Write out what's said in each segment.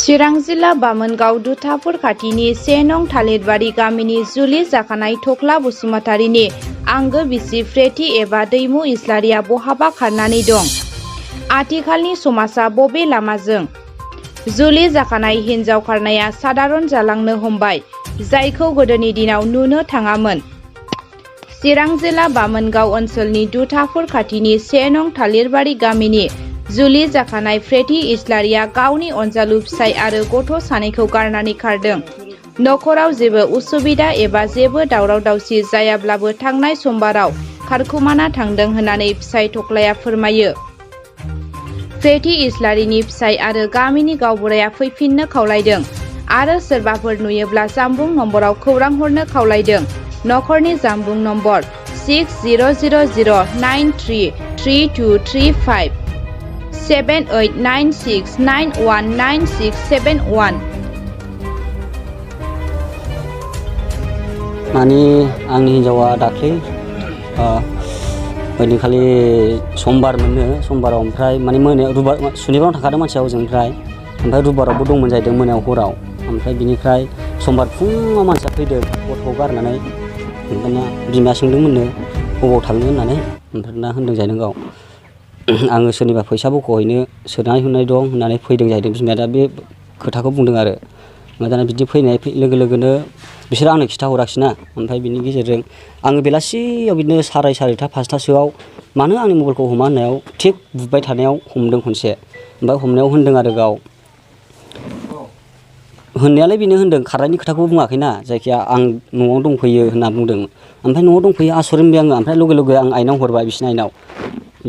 चिरां जिल्ला बामोनगाव दुथाफुर खाथिनि 1 नं थालिरबारि गामिनि जुलि जाखानाय थख्ला बसुमतारीनि आंगो बिसि प्रेथि एबा दैमु इस्लारिया बहाबा खारनानै दं। आथिखालनि समाजा बबे लामाजों जुलि जाखानाय हिन्जाव खारनाया सादारन जालांनो हमबाय, जायखौ गोदोनि दिनाव नुनो थाङामोन। चिरां जिल्ला बामोनगाव ओनसोलनि दुथाफुर खाथिनि 1 नं थालिरबारि गामिनि जुलि जाखानाय प्रेथि इस्लारिया गावनि अनजालु फिसाय आरो गथ' सानैखौ गारनानै खारदों। नखराव जेबो उसुबिदा एबा जेबो दावराव दावसि जायाब्लाबो थांनाय समबाराव खारखुमाना थांदों होननानै फिसाय थख्लाया फोरमायो। प्रेथि इस्लारिनि फिसाय आरो गामिनि गावबुराया फैफिननो खावलायदों आरो सोरबाफोर नुयोब्ला जामबुं नम्बराव खौरां हरनो खावलायदों। नखरनि जामबुं नम्बर 6000933235 7896919671। माने आंनि हिन्जावा दाख्लै ओइदिनखालि समबार मोनो, समबाराव ओमफ्राय माने मोनायाव सुनिबाराव थांखादों मानसिया ओजोंनिफ्राय, ओमफ्राय रुबिबारावबो दंमोन जाहैदों मोनायाव हराव। ओमफ्राय बिनिफ्राय समबार फुङाव मानसिया फैदों गथ'खौ गारनानै, ओमफ्राय बिमाया सोंदोंमोननो बबाव थांनो होननानै, ओमफ्राय ना होनदों जाहैदों गाव आङो सोरनिबा फैसा बख'हैनो सोनानै होनाय दं होननानै फैदों जाहैदों। बिमाया दा बे खोथाखौ बुंदों आरो। ओमफ्राय दाना बिदि फैनाय लोगो लोगोनो बिसोर आंनो खिन्थाहराखिसैना, ओमफ्राय बिनि गेजेरजों आङो बेलासियाव बिदिनो सारायथा 5थासोआव मानो आंनि मबाइलखौ हमा होननायाव थिग बुबाय थानायाव हमदों खनसे। ओमफ्राय हमनायाव होनदों आरो गाव होननायालाय बेनो होनदों, खारनायनि खोथाखौ बुङाखैना, जायखिया आं न'आव दंफैयो होनना बुंदों। ओमफ्राय न'आव दंफैयो आसरित मोनबाय आङो। ओमफ्राय लगे लगे आं आइनाव हरबाय, बिसिनि आइनाव।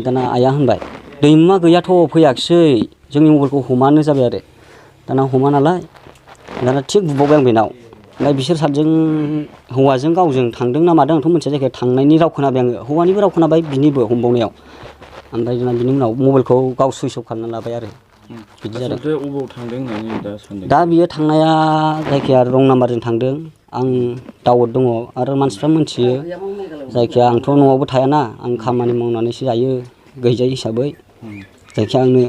दाना आइया होनबाय दैमुआ गैयाथ' फैयाखिसै, जोंनि मबाइलखौ हमानो जाबाय आरो। दाना हमा नालाय दाना थिग बुबावबाय आं बेनाव। ओमफ्राय बिसोर सानैजों हौवाजों गावजों थांदों ना मादों आंथ' मोनथिया, जायखिया थांनायनि राव खोनाबाय आङो, हौवानिबो राव खोनाबाय बिनिबो हमबावनायाव। ओमफ्राय दाना बिनि उनाव मबाइलखौ गाव सुइस अफ खालामना लाबाय आरो बिदि जादों। अबाव थांदों होननानै दा सानदों? दा बियो थांनाया जायखिया रं नाम्बारजों थांदों। आं दाउट दङ आरो मानसिफ्रा मोनथियो, जायखिया आंथ' न'आवबो थायाना, आं खामानि मावनानैसो जायो गैजायै हिसाबै, जायखिया आंनो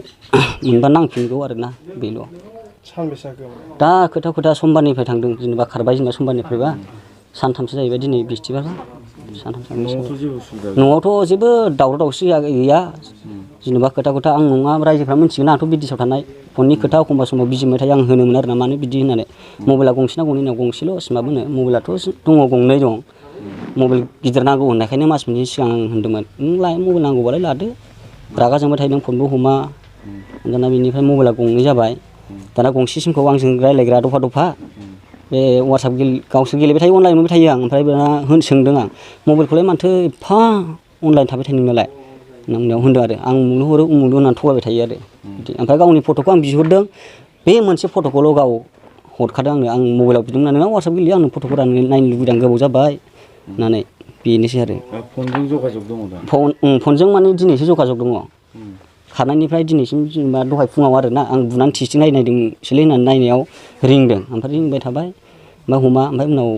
मोनबा नांफिनगौ आरोना, बेल'। दा खोथा समबारनिफ्राय थांदों, जेनेबा खारबाय जेनेबा समबारनिफ्रायबा सानथामसो जाहैबाय दिनै बिस्थिबारबा न'आवथ' जेबो दावराव दावसि गैया, जेनेबा खोथा आं नङा रायजोफ्रा मिथिगोन आंथ' बिदेशआव थानाय। फननि खोथा एखमबा समाव बिजि मोनबाय थायो, आं होनोमोन आरो ना मानो बिदि होननानै। मबाइला गंसेना गंनै होनना, गंसेल' सिमाबोनो मबाइलाथ' दङ, गंनै दं। मबाइल गिदिर नांगौ होननायखायनो मास मोनसे सिगां आं होनदोंमोन, मबाइल नांगौबालाय लादो, रागा जोंबाय थायो नों फनबो हमा। दाना बिनिफ्राय मबाइला गंनै जाबाय। दाना गंसे सिमखौ आंजों रायज्लायग्रा दफा बे वाट्सएप गावसोर गेलेबाय थायो, अनलाइन मोनबाय थायो आं। ओमफ्राय दाना सोंदों आं मबाइलखौलाय माथो एफा अनलाइन थाबाय थायो नोंनालाय होननायाव होनदों आरो आं उमुकनो हरो उमुकनो होननानै थगायबाय थायो आरो बिदि। ओमफ्राय गावनि फट'खौ आं बिहरदों, बे मोनसे फट'खौल' गाव हरखादों आंनो। आं मबाइलाव बिदोंमोन नोंनाव वाट्सएप गेलेयो, आंनो फट'खौ नायनो लुबैदों, गोबाव जाबाय होननानै। बेनोसै आरो। फनजों जगाजग दङ दा? फनजों माने दिनैसो जगाजग दङ। खारनायनिफ्राय दिनैसिम जेनेबा दहाय फुङाव आरोना, आं बुनानै टेस्टिं नायदोंसोलै होननानै नायनायाव रिंदों, ओमफ्राय रिंबाय थाबाय, ओमफ्राय हमा। ओमफ्राय उनाव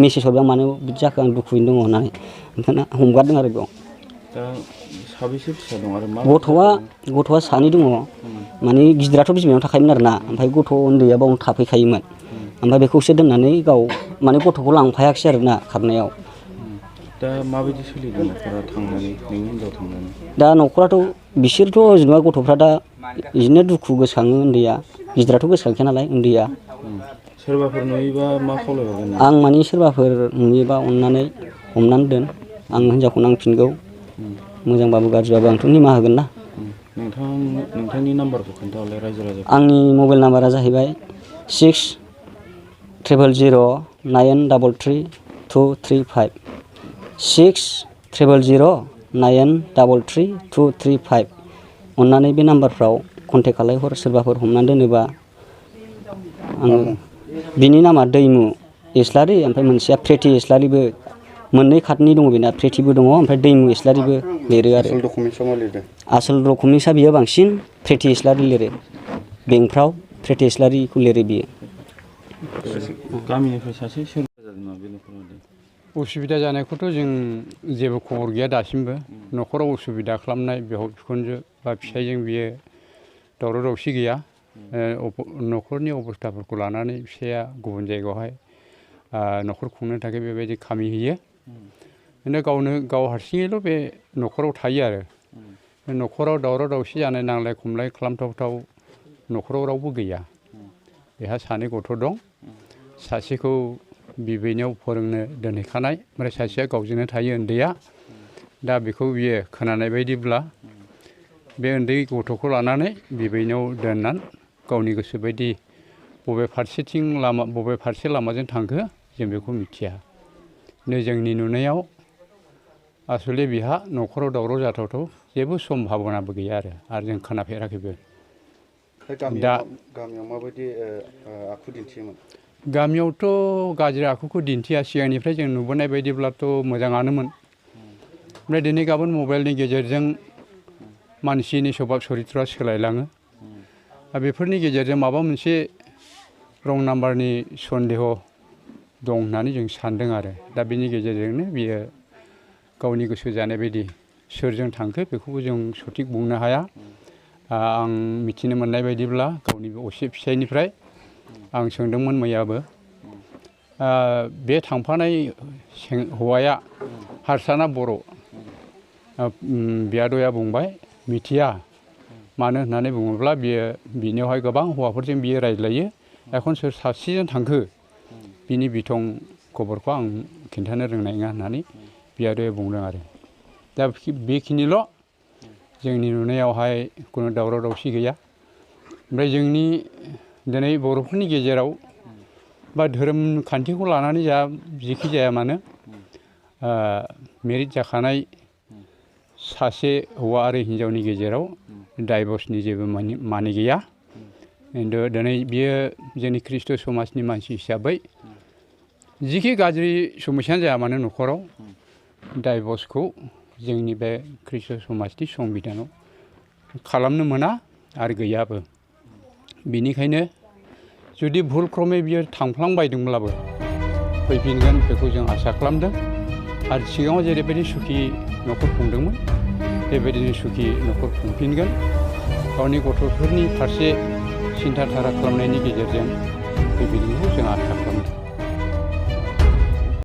मेसेज हरबाय आं मानो बिदि जाखो, आं दुखुयैनो दङ होननानै। ओमफ्राय हमगारदों आरो बेयाव। दा साबेसे फिसा दं आरो मा? गथ'आ सानै दङ, माने गिदिराथ' बिमायाव थाखायोमोन आरोना, ओमफ्राय गथ' उन्दैया बावनो थाफैखायोमोन। ओमफ्राय बेखौसो दोननानै गाव माने गथ'खौ लांफायाखिसै आरोना खारनायाव। दा माबायदि सोलिदों न'खरा थांनानै, नोंनि हिनजाव थांनानै? दा न'खराथ' बिसोरथ' जेनेबा गथ'फ्रा दा बिदिनो दुखु गोसोखाङो, उन्दैया, गिदिराथ' गोसोखांखाया नालाय उन्दैया। सोरबाफोर नुयोबा मा खावलायहरगोन? आं माने सोरबाफोर नुयोबा अननानै हमनानै दोन, आं हिनजावखौ नांफिनगौ, मोजांबाबो गाज्रिबाबो आंथ' निमाहा होगोन ना। नोंथांनि नाम्बारखौ खोन्थाहरलाय रायजो राजा। आंनि मबाइल नाम्बारा जाहैबाय 6000933235 6000933235। अननानै बे नाम्बारफ्राव कन्टेक्ट खालायहर, सोरबाफोर हमनानै दोनोबा। आङो बिनि नामा दैमु इस्लारि, ओमफ्राय मोनसेया प्रेथि इस्लारिबो। मोननै खातनि दङ बेना, प्रेथिबो दङ ओमफ्राय दैमु इस्लारिबो लिरो आरो। आसोल डकुमेन्टसा बियो बांसिन प्रेथि इस्लारि लिरो। बेंकफ्राव प्रेथि इस्लारिखौ लिरो बियो। गामिनिफ्राय सासे सोरबा जादों नामा बे न'खराव? उसुबिदा जानायखौथ' जों जेबो खबर गैया दासिमबो। न'खराव उसुबिदा खालामनाय बिहाव बिखुनजो बा फिसाइजों बियो दावराव दावसि गैया। न'खरनि अबस्थाफोरखौ लानानै फिसाया गुबुन जायगायावहाय न'खर खुंनो थाखाय बेबायदि खामि होयो। बिदिनो गाव हारसिङैल' बे न'खराव थायो आरो न'खराव दावराव दावसि जानाय नांलाय खमलाय खालामथावथाव न'खराव रावबो गैया। बेहा 2 गथ' दं। सासेखौ बिबैनायाव फोरोंनो दोनहैखानाय, ओमफ्राय सासेया गावजोंनो थायो उन्दैया। दा बेखौ बियो खोनानाय बायदिब्ला बे उन्दै गथ'खौ लानानै बिबैनायाव दोननानै गावनि गोसो बायदि बबे फारसे लामाजों थांखो जों बेखौ मिथिया। जोंनि नुनायाव आसले बिहा न'खराव दावराव जाथावथाव जेबो सम्भाबनाबो गैया आरो जों खोनाफेराखैबो। दा गामियाव माबायदि आखु दिन्थियोमोन? गामियावथ' गाज्रि आखुखौ दिन्थिया। सिगांनिफ्राय जों नुबोनाय बायदिब्लाथ' मोजाङानोमोन। ओमफ्राय दिनै गाबोन मबाइलनि गेजेरजों मानसिनि सभाब सरित्रआ सोलायलाङो। बेफोरनि गेजेरजों माबा मोनसे रं नाम्बारनि सन्देह दं होननानै जों सान्दों आरो दा बिनि गेजेरजोंनो बियो गावनि गोसो जानाय बायदि सोरजों थांखो बेखौबो जों सथिक बुंनो हाया। आं मिथिनो मोननाय बायदिब्ला गावनि असे फिसायनिफ्राय आं सोंदोंमोन मैयाबो, बे थांफानाय हौवाया हारसा ना बर'? बियादैया बुंबाय मिथिया। मानो होननानै बुङोब्ला बिनियावहाय गोबां हौवाफोरजों बियो रायज्लायो। एखन सोर सासेजों थांखो बिनि बिथं खबरखौ आं खिन्थानो रोंनाय नङा होननानै बियादैया बुंदों आरो दा बेखिनिल'। जोंनि नुनायावहाय खुनु दावराव दावसि गैया। ओमफ्राय जोंनि दिनै बर'फोरनि गेजेराव बा धोरोम खान्थिखौ लानानै जेखि जाया मानो मेरिट जाखानाय सासे हौवा आरो हिन्जावनि गेजेराव डाइभर्सनि जेबो माने गैया। खिन्थु दिनै बियो जोंनि ख्रिस्ट समाजनि मानसि हिसाबै जिखि गाज्रि समस्यानो जाया मानो न'खराव डाइभर्सखौ जोंनि बे ख्रिस्ट समाजनि संबिधानाव खालामनो मोना आरो गैयाबो। बिनिखायनो जुदि भुल क्रमै बियो थांफ्लांबायदोंब्लाबो फैफिनगोन बेखौ जों आसा खालामदों। आरो सिगाङाव जेरैबायदि सुखि न'खर खुंदोंमोन बेबायदिनो सुखि न'खर खुंफिनगोन। गावनि गथ'फोरनि फारसे सिन्था धारा खालामनायनि गेजेरजों फैफिनगोनखौ जों आसा खालामदों।